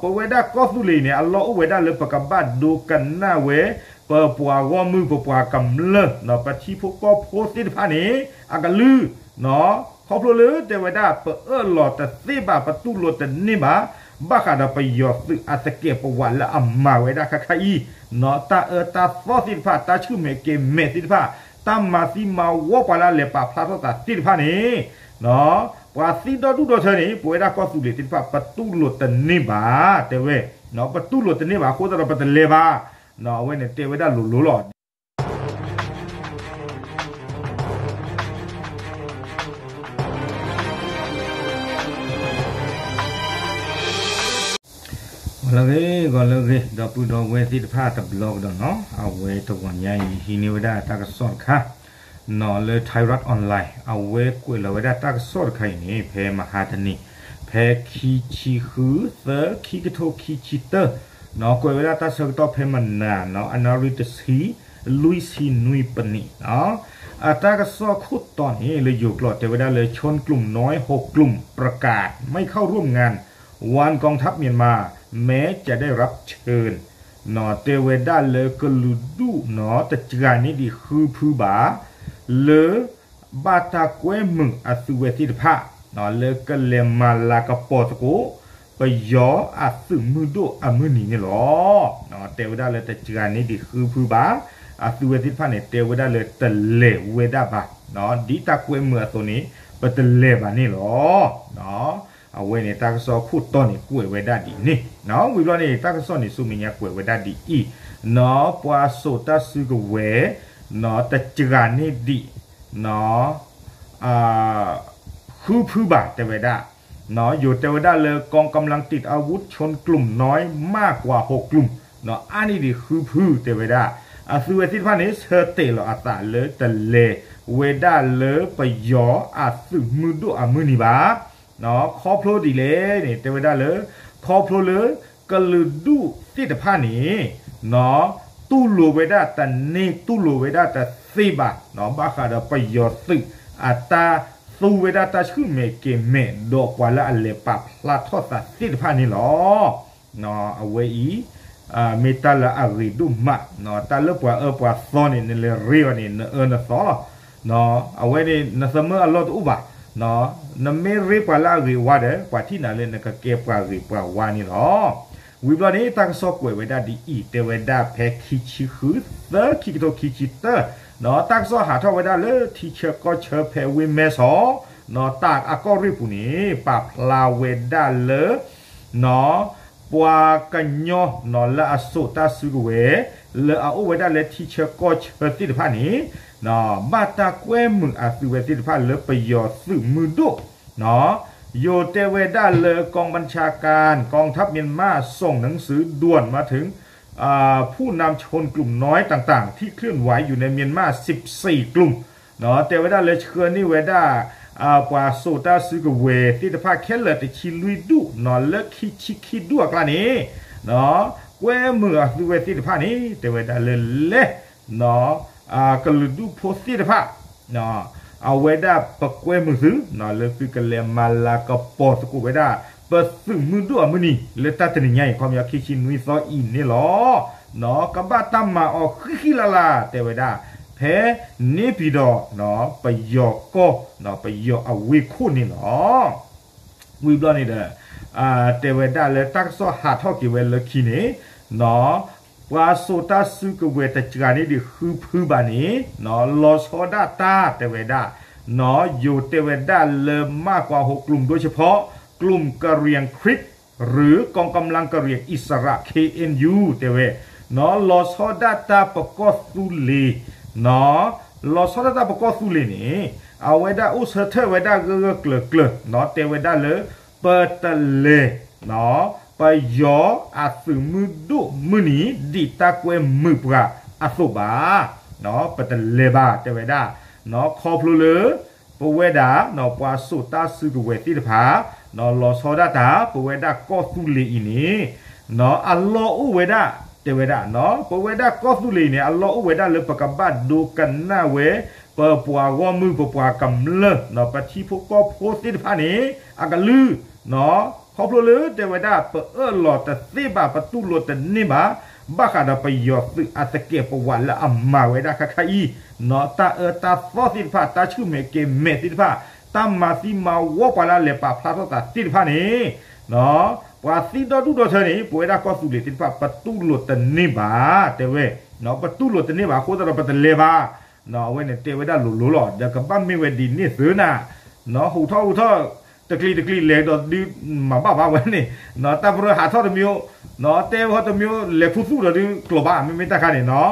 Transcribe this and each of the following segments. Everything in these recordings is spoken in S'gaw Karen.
ပဝဲဒၣ်ကီၢ်သူလ့ၤအံၤန့ၣ် အလီၢ်အိၣ်ဝဲဒၣ်လၢပကဘၣ်ဒိကနၣ်ဝဲ ပပှၤဂီၢ်မုၢ် ပပှၤကမျၢၢ် ပထံဖိကီၢ်ဖိသ့ၣ်တဖၣ်န့ၣ် အကလုၢ် ခီဖျိလၢတဲဝဲဒၣ် ပအၢၣ်လီၤတသ့ဘၣ် ပတူၢ်လိာ်တန့ၢ်ဘၣ် ဘၣ်ဃးဒီးပယီၤသုးအသကဲးပဝးလၢအမၤဝဲဒၣ်ခဲခါအံၤ တၢ်အၢတၢ်သီသ့ၣ်တဖၣ် တၢ်ဆူၣ်မဲာ်ကဲၤမဲာ်သ့ၣ်တဖၣ် တၢ်မၤသံမၤဝီပှၤလၢအလဲၤပာ်ဖျါထီၣ်သးသ့ၣ်တဖၣ်န့ၣ် ပှၤသံဒီဒူၣ်ဒီထၢန့ၣ် ပဝဲဒၣ်ကီၢ်သူလ့ၤသ့ၣ်တဖၣ် ပတူၢ်လိာ်တန့ၢ်ဘၣ် တဲဝဲ ပတူၢ်လိာ်တန့ၢ်ဘၣ်အဃိသတးဒီး ပတလဲၤဘၣ် အဝဲန့ၣ်တဲဝဲဒၣ်လိၤလိၤလီၤ. ဂီၤလၢအဂ့ၤ ဂီၤလၢအဂ့ၤ ဒီပုၢ်ဒီဝဲၢ်သ့ၣ်တဖၣ်တဘျီကဒီးနီၤ အဝဲတဂီၤညါအံၤ ဟံးန့ၢ်ဝဲဒၣ်တၢ်ကစီၣ်တခါ နီၤလၢ Thairath Online အဝဲကွဲးလီၤဝဲဒၣ်တၢ်ကစီၣ်တခါအံၤန့ၣ် ဖဲမဟါတနံၤ ဖဲခံဆံဃု သၢ ခံကထိခံဆံတၢ နီၤကွဲးဝဲဒၣ်တၢ်ဆၢကတီၢ်ဖဲမနၤနီၤ အနၣ်ရံၣ်တဆံ လွံၢ်ဆံနွံပနံးနီၤ အတၢ်ကစီၣ်ခိၣ်တီန့ၣ် လၢယိၤကျိာ်တဲဝဲဒၣ်လၢ ชนกลุ่มน้อยหกกลุ่มประกาศไม่เข้าร่วมงาน วันกองทัพเมียนมา แม้จะได้รับเชิญ နီၤတဲဝဲဒၣ်လၢ ကလုာ်ဒူၣ်နီၤ တစှၤန့ၢ်ဒံးဃုဖုဘၣ် လၢ ဘၣ်တၢ်ကွဲမုာ်အသုဝဲသ့ၣ်တဖၣ် လၢကလဲၤမၤလၤကပီၤသကိး ပယီၤအသုးမုၢ်ဒိၣ်အမုၢ်နံၤန့ၣ်လီၤ. တဲဝဲဒၣ်လၢတစှၤန့ၢ်ဒံးဃုဖုဘၣ် အသုဝဲသ့ၣ်တဖၣ်န့ၣ် တဲဝဲဒၣ်လၢတလဲၤဝဲဒၣ်ဘၣ် ဒ်တၢ်ကွဲမုာ်အသိးန့ၣ် ပတလဲၤဘၣ်န့ၣ်လီၤ. အဝဲန့ၣ်တၢ်ကစီၣ်ခိၣ်တီန့ၣ် ကွဲးဝဲဒၣ်ဒ်န့ၣ် ဝံၤဘျီန့ၣ် တၢ်ကစီၣ်န့ၣ်ဆူမဲာ်ညါကွဲးဝဲဒၣ်ဒ်အံၤ နီၤ ပှၤစိာ်တၢ်စုကဝဲၤ နီၤ တစှၤန့ၢ်ဒံး နီၤ ဃုဖုဘၣ်တဲဝဲဒၣ် နီၤ ယိၤတဲဝဲဒၣ်လၢ กองกำลังติดอาวุธชนกลุ่มน้อยมากกว่าหกกลุ่ม နီၤ အါန့ၢ်ဒံးဃုဖုတဲဝဲဒၣ် အသုဝဲသ့ၣ်တဖၣ်န့ၣ် ဆၢတဲာ်လီၤအသးလၢတလဲၤဝဲဒၣ်လၢပယီၤအသုးမုၢ်ဒိၣ်အမုၢ်နံၤဘၣ် နီၤ ခီဖျိဒ်လဲၣ်န့ၣ် တဲဝဲဒၣ်လၢ ခီဖျိလၢ ကလုာ်ဒူၣ်သ့ၣ်တဖၣ်န့ၣ် နီၤ တူၢ်လိာ်ဝဲဒၣ် တန့ၢ်တူၢ်လိာ်ဝဲဒၣ်တသ့ဘၣ် နီၤ ဘၣ်ဃးဒီးပယီၤသုးအတၢ်သူဝဲဒၣ်တၢ်ဆူၣ်မဲာ်ကဲၤမဲာ် ဒီးပှၤလၢအလဲၤပာ်ဖျါထီၣ်သးသ့ၣ်တဖၣ်န့ၣ်လီၤ. နီၤ အဝဲအံၤ မ့ၢ်တၢ်လၢအဂ့ၤဒိၣ်မး နီၤ တၢ်လၢပှၤအၢပှၤသီန့ၣ် နလဲၤရ့အီၤန့ၣ် နအၢနသီလီၤ. နီၤ အဝဲန့ၣ် နသမၢအလီၢ်တအိၣ်ဘၣ် နီၤ နမ့ၢ်ရ့ပှၤလၢအဂ့ၤဝါဒီး ပှၤထံၣ်နၤလၢနကကဲပှၤဂ့ၤပှၤဝါန့ၣ်လီၤ. ဝံၤဘျီန့ၣ် တၢ်ကစီၣ်ကွဲးဝဲဒၣ်ဒ်အံၤ တဲဝဲဒၣ်ဖဲခံဆံဃု သၢ ခံကထိခံဆံတၢ နီၤ တၢ်ကစီၣ်ဟးထီၣ်ဝဲဒၣ်လၢထံဆၢကီၢ်ဆၢဖဲဝ့ၢ်မဲဆီး နီၤ တၢ်အကီၢ်ရ့ၣ်ပူၤန့ၣ် ပာ်ဖျါဝဲဒၣ်လၢ နီၤ ပှၤကညီ နီၤ လၢအစိာ်တၢ်စုကဝဲၤ လၢအအိၣ်ဝဲဒၣ်လၢထံဆၢကီၢ်ဆၢသ့ၣ်တဖၣ်န့ၣ် ဘၣ်တၢ်ကွဲမုာ်အသုဝဲသ့ၣ်တဖၣ်လၢပယီၤသုးမုၢ်ဒိၣ် နီၤ ယိၤတဲဝဲဒၣ်လၢ กองบัญชาการกองทัพเมียนมาส่งหนังสือด่วนมาถึง ผู้นำชนกลุ่มน้อยต่างๆ ที่เคลื่อนไหวอยู่ในเมียนมาสิบสี่กลุ่ม နီၤ တဲဝဲဒၣ်လၢဆှၢန့ၢ်ဝဲဒၣ် ပှၤစိာ်တၢ်စုကဝဲၤသ့ၣ်တဖၣ်ခဲလၢာ်တဆံလွံၢ်ဒူၣ် နီၤ လၢခံဆံခံဒူၣ်အကျါန့ၣ် နီၤ ကွဲမုာ်အသုဝဲသ့ၣ်တဖၣ်န့ၣ် တဲဝဲဒၣ်လၢလဲၣ် နီၤ ကလုာ်ဒူၣ်ဖိသ့ၣ်တဖၣ် အဝဲဒၣ်ပကွဲမုာ်သု နီၤ လၢသုကလဲၤမၤလၤကပီၤသကိးဝဲဒၣ် ပသုးမုၢ်ဒိၣ်အမုၢ်နံၤ လၢတၢ်တနံၤညါအံၤ ခီပညီခံဆံနွံသီအံၤန့ၣ်လီၤ. နီၤ ကဘၣ်တၢ်မၤအီၤဃံးဃံးလၢ်လၢ် တဲဝဲဒၣ် ဖဲန့ၣ်ပံၤဒီး နီၤ ပယီၤကီၢ် နီၤ ပယီၤအဝ့ၢ်ခိၣ်န့ၣ်လီၤ. ဝံၤဘျီန့ၣ်ဒီး တဲဝဲဒၣ်လၢတၢ်ကစီၣ်ဟးထီၣ်က့ၤဝဲလၢခံန့ၣ် နီၤ ပှၤစိာ်တၢ်စုကဝဲၤတစှၤန့ၢ်ဒံးဃုဖုဘၣ်န့ၣ် နီၤ လီၤဆီဒၣ်တၢ်တဲဝဲဒၣ် နီၤ ယိၤတဲဝဲဒၣ်လၢ มากกว่าหกกลุ่ม โดยเฉพาะกลุ่มกะเหรี่ยงคริสต์ หรือกองกำลังกะเหรี่ยงอิสระ เคเอ็นยู တဲဝဲ နီၤ လီၤဆီဒၣ်တၢ်ပကီၢ်သူလ့ၤ နီၤ လီၤဆီဒၣ်တၢ်ပကီၢ်သူလ့ၤန့ၣ် အဝဲဒၣ်အိၣ်ဆၢထၢၣ်ဝဲဒၣ်ဂၢၢ်ဂၢၢ်ကျၢၤကျၢၤ နီၤ တဲဝဲဒၣ်လၢ ပတလဲၤ နီၤ ပယီၤအသုးမုၢ်ဒိၣ်မုၢ်နံၤ ဒ်တၢ်ကွဲမုာ်ပှၤအသိးဘၣ် နီၤ ပတလဲၤဘၣ် တဲဝဲဒၣ် နီၤ ခီဖျိလၢ ပဝဲဒၣ် နီၤ ပှၤစိာ်တၢ်စုကဝဲၤသ့ၣ်တဖၣ် နီၤ လီၤဆီဒၣ်တၢ် ပဝဲဒၣ်ကီၢ်သူလ့ၤအံၤန့ၣ် နီၤ အလီၢ်အိၣ်ဝဲဒၣ် တဲဝဲဒၣ် နီၤ ပဝဲဒၣ်ကီၢ်သူလ့ၤအံၤန့ၣ် အလီၢ်အိၣ်ဝဲဒၣ်လၢပကဘၣ်ဒိကနၣ်ဝဲ ပပှၤဂီၢ်မုၢ် ပပှၤကမျၢၢ် နီၤ ပထံဖိကီၢ်ဖိသ့ၣ်တဖၣ်န့ၣ် အကလုၢ် နီၤ ခီဖျိလၢတဲဝဲဒၣ် ပအၢၣ်လီၤတသ့ဘၣ် ပတူၢ်လိာ်တန့ၢ်ဘၣ် ဘၣ်ဃးဒီးပယီၤသုးအသကဲးပဝးလၢအမၤဝဲဒၣ်ခါခါအံၤ, တၢ်အၢတၢ်သီသ့ၣ်တဖၣ် တၢ်ဆူၣ်မဲာ်ကဲၤမဲာ်သ့ၣ်တဖၣ် တၢ်မၤသံမၤဝီပှၤလၢအလဲၤပာ်ဖျါထီၣ်သးသ့ၣ်တဖၣ်န့ၣ်, ပှၤသံဒီဒူၣ်ဒီထၢန့ၣ် ပဝဲဒၣ်ကီၢ်သူလ့ၤသ့ၣ်တဖၣ် ပတူၢ်လိာ်တန့ၢ်ဘၣ် တဲဝဲ, ပတူၢ်လိာ်တန့ၢ်ဘၣ်အဃိသတးဒီး ပတလဲၤဘၣ် အဝဲန့ၣ်တဲဝဲဒၣ်လိၤလိၤလီၤ. ဒီးကဘၣ်မ့ၢ်ဝဲဒ်န့ၣ်သ့နၤ, ဟူးထီၣ်ဟူးထီၣ် တကျံၤတကျံၤလဲၤဒီးဒုး မၤဘၣ်ဘၣ်ဝဲန့ၣ်, တၢ်ပရၢဟးထီၣ်တမံၤ, တဲဝဲတမံၤ လဲၤခူသူၣ်ဒီးဒုးကျိၤဘၣ် မ့မ့ၢ်တၢ်ခါန့ၣ်နီၤ.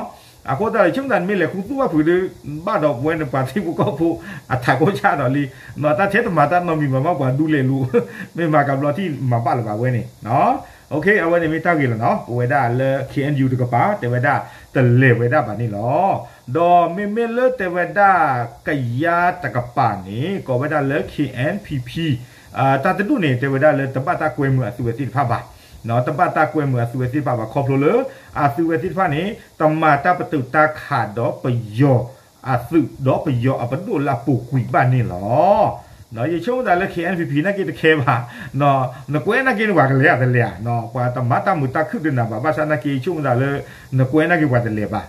အဃိသတးဒီး ဆိကမိၣ်သးနမ့ၢ်လဲၤခူသူၣ်ဘၣ်ဖုးဒုး ဘၣ်ဒီးပဝဲန့ၣ်ပှၤထံဖိကီၢ်ဖိ အထးခိၣ်ဆၣ်ဒီးလံ, တၢ်ထဲတမၤတၢ်နီတမံၤဘၣ် မ့ၢ်ပှၤဒူလဲၤလူၤ, မ့ၢ်မၤကဘျီထံၣ်မၤဘၣ်လၢၤဘၣ်ဝဲန့ၣ် အဝဲန့ၣ်မ့ၢ်တၢ်ဂ့ၤလီၤနီၤ. ပဝဲဒၣ်လၢ K N U တကပၤ တဲဝဲဒၣ် တလဲၤဝဲဒၣ်ဘၣ်န့ၣ်လီၤ. ဒီးမ့မ့ၢ်လၢတဲဝဲဒၣ်ကယါတကပၤန့ၣ် ကိးဝဲဒၣ်လၢ K N P P တၢ်တဒူၣ်န့ၣ် တဲဝဲဒၣ်လၢတဘၣ်တၢ်ကွဲမုာ်အသုးဝဲသ့ၣ်တဖၣ်ဘၣ်, တဘၣ်တၢ်ကွဲမုာ်အသုးဝဲသ့ၣ်တဖၣ်ဘၣ် ခီဖျိလၢ အသုးဝဲသ့ၣ်တဖၣ်န့ၣ် တမၤတၢ်ပတုာ်တၢ်ခးဒီးပယီၤအသုး ဒီးပယီၤအပဒိၣ်လၢအပူၤကွံာ်ဘၣ်န့ၣ်လီၤ. ယဆိကမိၣ်သးလၢ K N P P နာ်က့တခဲဘၣ်, နကွဲးနာ်က့န့ၣ် ပှၤကလဲၤဧါတလဲၤဧါ, ပှၤတမၤတၢ်မုာ်တၢ်ခုၣ်ဒုးနၤဘၣ် ဘၣ်ဆၣ်နာ်က့ ယဆိကမိၣ်သးလၢ နကွဲးနာ်က့ပှၤတလဲၤဘၣ်.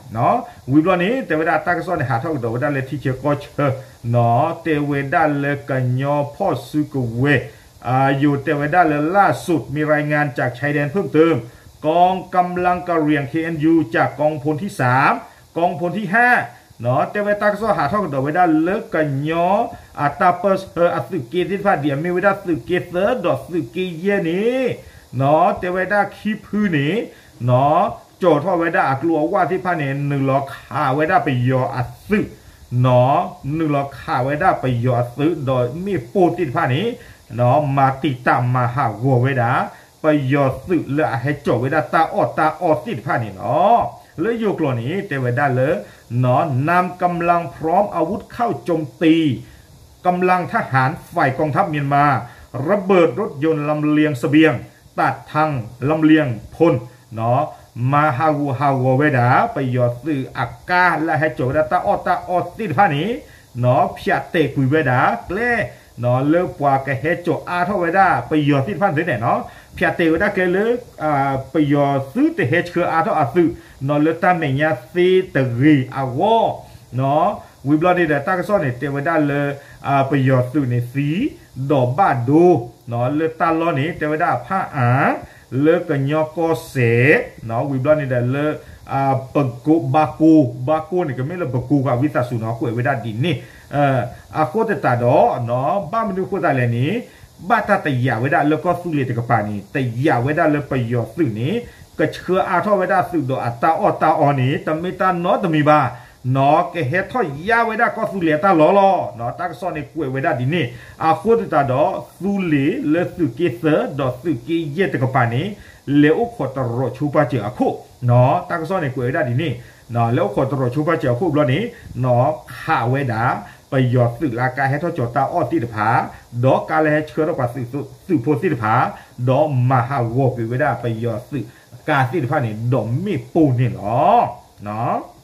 ဝံၤဘျီန့ၣ် တဲဝဲဒၣ်တၢ်ကစီၣ်န့ၣ် ဟးထီၣ်ကဒီးဝဲဒၣ်လၢထံဆၢကီၢ်ဆၢ တဲဝဲဒၣ်လၢကညီဖီၣ်စုကဝဲၤ ယိၤတဲဝဲဒၣ်လၢ ล่าสุดมีรายงานจากชายแดนเพิ่มเติม กองกำลังกะเหรี่ยง เคเอ็นยู จากกองพลที่สาม กองพลที่ห้า တဲဝဲတၢ်ကစီၣ်ဟးထီၣ်ကဒီးဝဲဒၣ်လၢကညီအတၢ်ပၢၢ်ဆၢအသုးက့သ့ၣ်တဖၣ် ဒ်အမ့ၢ်ဝဲဒၣ်သုးက့သၢဒီးသုးက့ယဲၢ်န့ၣ် တဲဝဲဒၣ်ခံဖုန့ၣ် ကၠီၤထီၣ်ဝဲဒၣ်အကျိၤအဝၣ်သ့ၣ်တဖၣ်န့ၣ် နုာ်လီၤခးဝဲဒၣ်ပယီၤအသုး, နုာ်လီၤခးဝဲဒၣ်ပယီၤအသုး ဒီးမ့ၣ်ပိၢ်သ့ၣ်တဖၣ်န့ၣ် မၤတံာ်တာ်မၤဟးဂီၤဝဲဒၣ် ပယီၤသုးလၢအဟဲကၠီၤဝဲဒၣ်တၢ်အီၣ်တၢ်အီသ့ၣ်တဖၣ်န့ၣ်လီၤ. လၢယိၤကျိာ်န့ၣ် တဲဝဲဒၣ်လၢ นำกำลังพร้อมอาวุธเข้าโจมตี กำลังทหารฝ่ายกองทัพเมียนมา ระเบิดรถยนต์ลำเลียงเสบียง ตัดทางลำเลียงพล မၤဟးဂူာ်ဟးဂီၤဝဲဒၣ် ပယီၤသုးအကါလၢအဟဲကၠီၤဝဲဒၣ်တၢ်အီၣ်တၢ်အီသ့ၣ်တဖၣ်န့ၣ် ဖၠးတဲာ်ကွံာ်ဝဲဒၣ်ကျဲ လၢပှၤကဟဲကၠီၤအါထီၣ်ဝဲဒၣ်ပယီၤသ့ၣ်တဖၣ်န့ၣ်န့ၣ် ဖၠးတဲာ်ဝဲဒၣ်ကျဲလၢ ပယီၤသုးတဟဲဆှၢအါထီၣ်အသုး လၢတၢ်မဲာ်ညါသ့တဂ့ၤအဂီၢ် ဝံၤဘျီန့ၣ်ဒီးတၢ်ကစီၣ်န့ၣ် တဲဝဲဒၣ်လၢ ပယီၤသုးန့ၣ်သံ ဒီးဘၣ်ဒိ လၢတၢ်လီၢ်န့ၣ် တဲဝဲဒၣ်ဖၣ်အၣ် လၢကညီကီၢ်စဲၣ် ဝံၤဘျီန့ၣ်ဒီးလၢ ပကိး ဘါကိး ဘါကိးန့ၣ် ကမ့ၢ်လၢပကိးကွၢ်ဝံသးစူၤနီၤ ကွဲးဝဲဒၣ်ဒ်န့ၣ် အဃိသတးဒီး ဘၣ်မနုၤအဃိသတးလဲၣ်န့ၣ် ဘၣ်တၢ်တယာ်ဝဲဒၣ်လၢကီၢ်သူလ့ၤတကပၤန့ၣ် တယာ်ဝဲဒၣ်လၢပယီၤသုးန့ၣ် ကဆှၢအါထီၣ်ဝဲဒၣ်သုးဒီးအတၢ်အီၣ်တၢ်အီန့ၣ် တမ့ၢ်တၢ်နီတမံၤဘၣ် ကဟဲထီၣ်ယါဝဲဒၣ်ကီၢ်သူလ့ၤအတၢ်လီၢ်လီၤ. တၢ်ကစီၣ်န့ၣ်ကွဲးဝဲဒၣ်ဒ်န့ၣ် အဃိသတးဒီး သူလ့ၤလၢသုးက့သၢဒီးသုးက့ယဲၢ်တကပၤန့ၣ် လဲၤအိၣ်ခိးတရီးဆိပာ်စၢၤအခိၣ် တၢ်ကစီၣ်န့ၣ်ကွဲးဝဲဒၣ်ဒ်န့ၣ် လဲၤအိၣ်ခိးတရီးဆိပာ်စၢၤအခိၣ်ဘျီန့ၣ် ခးဝဲဒၣ် ပယီၤသုးလၢအကါဟဲထီၣ်ကၠီၤတၢ်အီၣ်သ့ၣ်တဖၣ် ဒီးကါလၢဟဲဆှၢထီၣ်ပှၤသုးဖိသ့ၣ်တဖၣ် ဒီးမၤဟးဂီၤကွံာ်ဝဲဒၣ်ပယီၤသုးကါသ့ၣ်တဖၣ်န့ၣ် ဒီးမ့ၣ်ပိၢ်န့ၣ်လီၤ.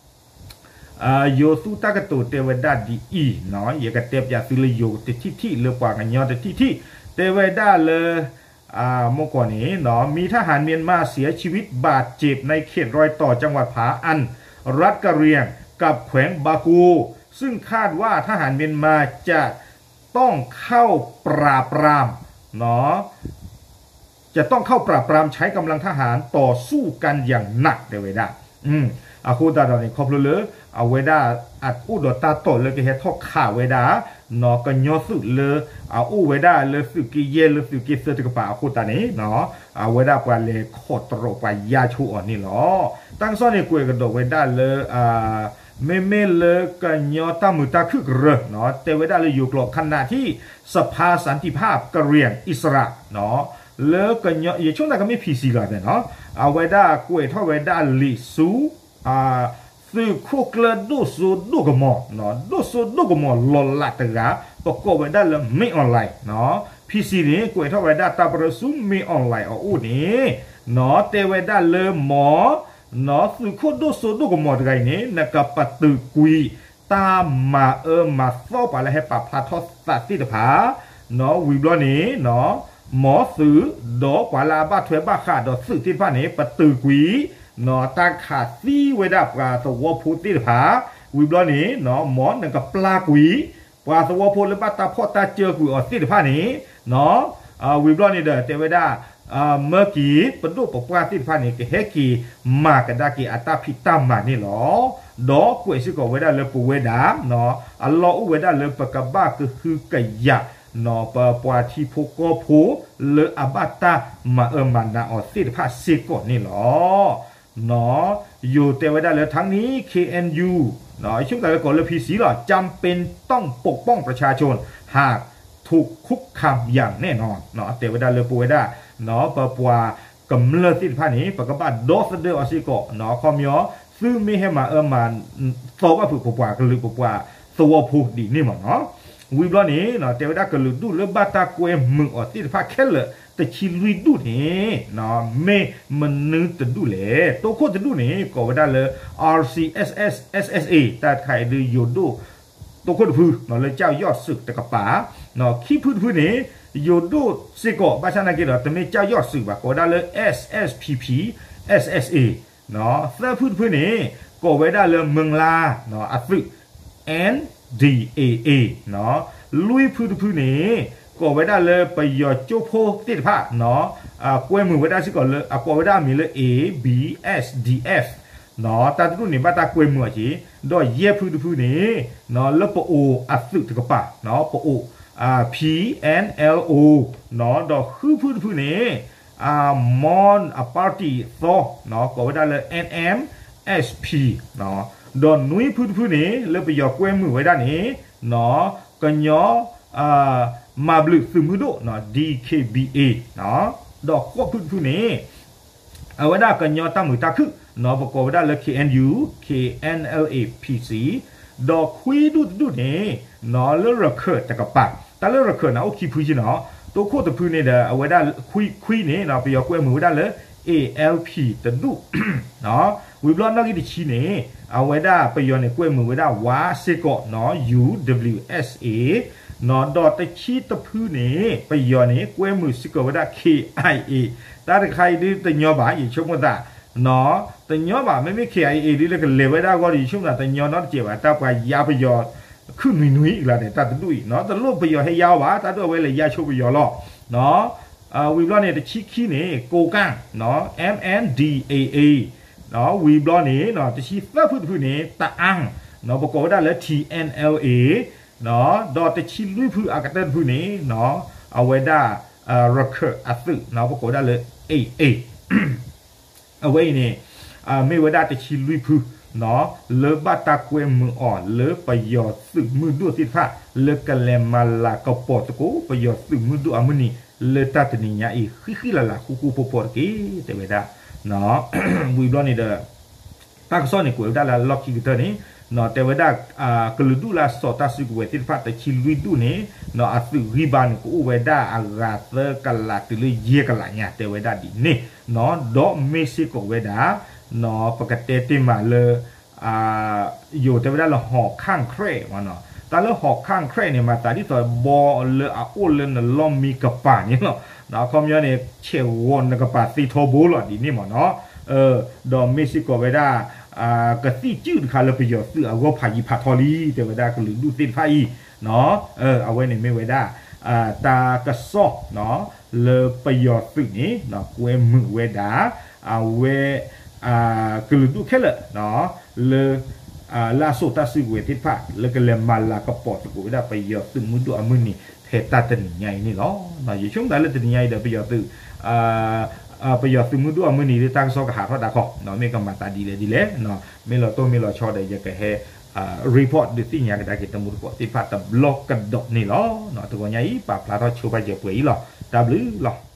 ယိၤသူတၢ်ကတိၤတဲဝဲဒၣ်ဒ်အံၤ, ယကတဲပၠးသုလၢယိၤတထံၣ်ထံၣ် လၢပှၤကညီတထံၣ်ထံၣ် တဲဝဲဒၣ်လၢ မ့ၢ်ကီၢ်န့ၣ် มีทหารเมียนมาเสียชีวิตบาดเจ็บในเขตรอยต่อ จังหวัดผาอัน รัฐกะเหรี่ยง กับแขวงบาโก ซึ่งคาดว่าทหารเมียนมาจะต้องเข้าปราบปราม จะต้องเข้าปราบปรามใช้กำลังทหารต่อสู้กันอย่างหนัก တဲဝဲဒၣ်. အဃိသတးဒီးန့ၣ် ခီဖျိလၢ အဝဲဒၣ် အအိၣ်ဒီးတၢ်တိာ်လၢကဟဲထီၣ်ခးဝဲဒၣ် ကညီသုးလၢ အအိၣ်ဝဲဒၣ်လၢသုးက့ယဲၢ်လၢသုးက့သၢတကပၤအဃိသတးန့ၣ် အဝဲဒၣ်ပှၤလဲၤခိးတရီးပှၤယါဆိအီၤန့ၣ်လီၤ. တၢ်ကစီၣ်န့ၣ်ကွဲးကဒီးဝဲဒၣ်လၢ မ့မ့ၢ်လၢကညီတၢ်မုာ်တၢ်ခုၣ်ကရၢ တဲဝဲဒၣ်လၢယိၤကျိာ် ขณะที่สภาสันติภาพกะเหรี่ยงอิสระ လၢကညီ ယဆိကမိၣ်ကမ့ၢ် P C လီၤနီၤ အဝဲဒၣ်ကွဲးထီၣ်ဝဲဒၣ်လံာ်ဆူ သုးခိၣ်ကျၢၢ်ဒိၣ်စိဒိၣ်ကမီၤ ဒိၣ်စိဒိၣ်ကမီၤလီၤလးတဂၤ ပကိးဝဲဒၣ်လၢ မင်းအောင်လှိုင် P C န့ၣ် ကွဲးထီၣ်ဝဲဒၣ်တၢ်ပရၢဆူ မင်းအောင်လှိုင် အအိၣ်န့ၣ် တဲဝဲဒၣ်လၢမီၤ သုးခိၣ်ဒိၣ်စိဒိၣ်ကမီၤတဂၤအံၤန့ၣ် နကပတုာ်ကွံာ် တၢ်မၤအၢမၤသီပှၤလၢဟဲပာ်ဖျါထီၣ်သးသ့ၣ်တဖၣ် ဝံၤဘျီန့ၣ် မ်သုး ဒီးပှၤလၢအဘၣ်ထွဲဘၣ်ဃးဒီးသုးသ့ၣ်တဖၣ်န့ၣ် ပတုာ်ကွံာ် တၢ်ခးသံဝဲဒၣ်ပှၤသဝီဖိသ့ၣ်တဖၣ်, ဝံၤဘျီန့ၣ် မ်နကပျၢ်ကွံာ် ပှၤသဝီဖိလၢဘၣ်တၢ်ဖီၣ်တၢ်စၢၤကွံာ်အီၤသ့ၣ်တဖၣ်န့ၣ် ဝံၤဘျီန့ၣ်ဒီး တဲဝဲဒၣ် မၢက့ၤ ပဒိၣ်ပပှၢ်သ့ၣ်တဖၣ်န့ၣ် ကဟဲက့ၤမၤကဒါက့ၤအတၢ်ဖံးတၢ်မၤန့ၣ်လီၤ. ဒီးကွဲးစ့ၢ်ကီးဝဲဒၣ်လၢပဝဲဒၣ် အလီၢ်အိၣ်ဝဲဒၣ်လၢပကဘၣ်ကဟုကယာ် ပပှၤထံဖိကီၢ်ဖိ လၢအဘၣ်တၢ်မၤအၢမၤနးအီၤသ့ၣ်တဖၣ်စ့ၢ်ကီးန့ၣ်လီၤ. ယိၤတဲဝဲဒၣ်လၢ ทั้งนี้ เคเอ็นยู ဆိကမိၣ်သးလၢကိးလၢ พีซี လီၤ จำเป็นต้องปกป้องประชาชน หากถูกคุกคามอย่างแน่นอน တဲဝဲဒၣ်လၢပဝဲဒၣ် ပပှၤကမျၢၢ်သ့ၣ်တဖၣ်န့ၣ် ပကဘၣ်ဒီသဒၢအီၤစ့ၢ်ကီး ခီပညီ သုမ့ၢ်ဟဲမၤအၢမၤသီဘၣ်ဖုးပပှၤကလုာ်ပပှၤသဝီဖိဒ်န့ၣ်မ့ၢ်နီၤ. ဝံၤဘျီန့ၣ် တဲဝဲဒၣ်ကလုာ်ဒူၣ်လၢဘၣ်တၢ်ကွဲမုာ်အီၤသ့ၣ်တဖၣ်ခဲလၢာ် တဆံလွံၢ်ဒူၣ်န့ၣ် မ့ၢ်မနုၤတဒူၣ်လဲၣ်. တိခိၣ်တဒူၣ်န့ၣ် ကိးဝဲဒၣ်လၢ อาร์ซีเอสเอส เอสเอสเอ တၢ်တခါအံၤဒုးယိၤဒိၣ် တိခိၣ်တဖု လၢကၠီၣ်ယီၣ်စုးတကပၤ, ခံဖုတဖုန့ၣ် ယိၤဒိၣ်စ့ၢ်ကီး ဘၣ်ဆၣ်နာ်က့ဒီး တမ့ၢ်ကၠီၣ်ယီၣ်စုးဘၣ် ကိးဝဲဒၣ်လၢ SSPP SSA, သၢဖုတဖုန့ၣ် ကိးဝဲဒၣ်လၢမုၢ်လါ အသုး NDAA, လွံၢ်ဖုတဖုန့ၣ် ကိးဝဲဒၣ်လၢပယီၤကၠိဖိသ့ၣ်တဖၣ် ကွဲမုာ်ဝဲဒၣ်စ့ၢ်ကီးလၢ အကိးဝဲဒၣ်အမံၤလၢ A B S D F တၢ်တဒူၣ်န့ၣ် ဘၣ်တၢ်ကွဲမုာ်အီၤက့ၤ, ဒီးယဲၢ်ဖုတဖုန့ၣ် လၢပအိၣ်အသုးတကပၤ ပအိၣ် P N L O, ဒီးဃုဖုတဖုန့ၣ် မွန်အပၣ်တံၣ်သီ ကိးဝဲဒၣ်လၢ N M S P, ဒီးနွံဖုတဖုန့ၣ် လၢပယီၤကွဲမုာ်ဝဲဒၣ်န့ၣ် ကညီ မၤဘျုးသုးမုၢ်ဒိၣ် D K B A, ဒီးဃိးဖုတဖုန့ၣ် အဝဲဒၣ်ကညီတၢ်မုာ်တၢ်ခုၣ် ပကိးဝဲဒၣ်လၢ K N U, K N L A P C, ဒီးခွံဒူၣ်တဒူၣ်န့ၣ် လၢရခၢၣ်တကပၤ, တၢ်လၢရခၢၣ်န့ၣ် အိၣ်ခံဖုက့နီၤ, တိခိၣ်တဖုန့ၣ်ဒီး အဝဲဒၣ်ခွံခွံန့ၣ် ပယီၤကွဲမုာ်ဝဲဒၣ်လၢ A L P တဒူၣ် ဝံၤဘျီနီၣ်ဂံၢ်တဆံန့ၣ် အဝဲဒၣ်ပယီၤန့ၣ် ကွဲမုာ်ဝဲဒၣ်ဝါစ့ၢ်ကီး U W S A, ဒီးတဆံတဖုန့ၣ် ပယီၤန့ၣ် ကွဲမုာ်စ့ၢ်ကီးဝဲဒၣ် K I A, တၢ်တခါအံၤဒုးတညီဘၣ် ယဆိကမိၣ်သး တညီဘၣ် မ့မ့ၢ် K I A ဒုးလၢကလဲၤဝဲဒၣ်အဂီၢ်ဒီး ယဆိကမိၣ်သးတညီနီတစဲးဘၣ် တၢ်ပှၤယါပယီၤ ခုၣ်နွံနွံအကျါန့ၣ် တၢ်တဒူၣ်အံၤ တလိၣ်ပယီၤဟဲယါအီၤဘၣ် တၢ်ဒိၣ်အဝဲလဲၤယါဆိပယီၤလီၤ. ဝံၤဘျီန့ၣ် တဆံခံန့ၣ် ကိးကၣ် M N D A A, ဝံၤဘျီန့ၣ် တဆံသၢဖုတဖုန့ၣ် တအၣ် ပကိးဝဲဒၣ်လၢ T N L A, ဒီးတဆံလွံၢ်ဖုအကတၢၢ်တဖုန့ၣ် အဝဲဒၣ် ရခၢၣ်အသုး ပကိးဝဲဒၣ်လၢ A A အဝဲအံၤန့ၣ် မ့ၢ်ဝဲဒၣ်တဆံလွံၢ်ဖု လၢဘၣ်တၢ်ကွဲမုာ်အီၤလၢပယီၤသုးမုၢ်ဒိၣ်သ့ၣ်တဖၣ် လၢကလဲၤမၤလၤကပီၤသကိး ပယီၤသုးမုၢ်ဒိၣ်အမုၢ်နံၤ လၢတၢ်တနံၤညါအံၤ ဃံဃံလၤလၤ ဃူဃူဖိးဖိးတက့ၢ် တဲဝဲဒၣ်. ဝံၤဘျီန့ၣ်ဒီး တၢ်ကစီၣ်န့ၣ် ကွဲးဝဲဒၣ်လၢအလီၢ်ခံကတၢၢ်န့ၣ် တဲဝဲဒၣ် ကလုာ်ဒူၣ်လၢအစိာ်တၢ်စုကဝဲၤသ့ၣ်တဖၣ် တဆံလွံၢ်ဒူၣ်န့ၣ် အသုးဂံၢ်ဘါန့ၣ် ကအိၣ်ဝဲဒၣ်အဂၤသၢကလးတုၤလၢယဲၢ်ကလးညါ တဲဝဲဒၣ်ဒ်န့ၣ်, ဒီးမ့ၢ်စ့ၢ်ကီးဝဲဒၣ် ပကတဲတ့ၢ်မးလၢ ယိၤတဲဝဲဒၣ်လၢ ဟီၣ်ခၣ်ခြဲး တၢ်လၢ ဟီၣ်ခၣ်ခြဲး န့ၣ် မၤသးဒ်သိးဘီလၢအအိၣ်လၢနလီၢ်မံကပၤန့ၣ်လီၤ. အခီပညီန့ၣ် ဆဲးဂီၤနကပၤသ့ထီဘိလီၤ ဒ်န့ၣ်မ့ၢ်နီၤ. ဒီးမ့ၢ်စ့ၢ်ကီးဝဲဒၣ် ကသံၣ်စုၣ်တခါလၢပယီၤသုးအဂီၢ်ဖးယံၤဖးထီလံ တဲဝဲဒၣ်ကလုာ်ဒူၣ်သ့ၣ်တဖၣ်အံၤ အဝဲန့ၣ်မ့ၢ်ဝဲဒၣ် တၢ်ကစီၣ် လၢပယီၤသုးန့ၣ် ကွဲမုာ်ဝဲဒၣ် အဝဲ ကလုာ်ဒူၣ်ခဲလၢာ် လၢ လၢအစိာ်တၢ်စုကဝဲၤသ့ၣ်တဖၣ် လၢကလဲၤမၤလၤကပီၤသကိးဝဲဒၣ်ပယီၤသုးမုၢ်ဒိၣ်အမုၢ်နံၤ ဖဲတၢ်တနံၤညါအံၤန့ၣ်လီၤ. ယဆိကမိၣ်သးလၢတနံၤညါအံၤဒီး ပယီၤသုး ပယီၤသုးမုၢ်ဒိၣ်အမုၢ်နံၤလၢတၢ်ကစီၣ်ကဟးထီၣ်ဒၣ်ခီ မ့ၢ်ကမၤသးဒ်လဲၣ်ဒ်လဲၣ် မ့ၢ်လီၤတိၢ်မ့ၢ်လီၤဆီဒီး ယကဟဲ report ဒုးသ့ၣ်ညါကဒါက့ၤတမူတကိးသ့ၣ်တဖၣ်တဘျီကဒီးန့ၣ်လီၤ. တဂီၤညါအံၤ ပာ်ဖျါထီၣ်ဆိပာ်စၢၤပှဲၤအံၤလီၤ. တၢ်ဘျုးလီၤ.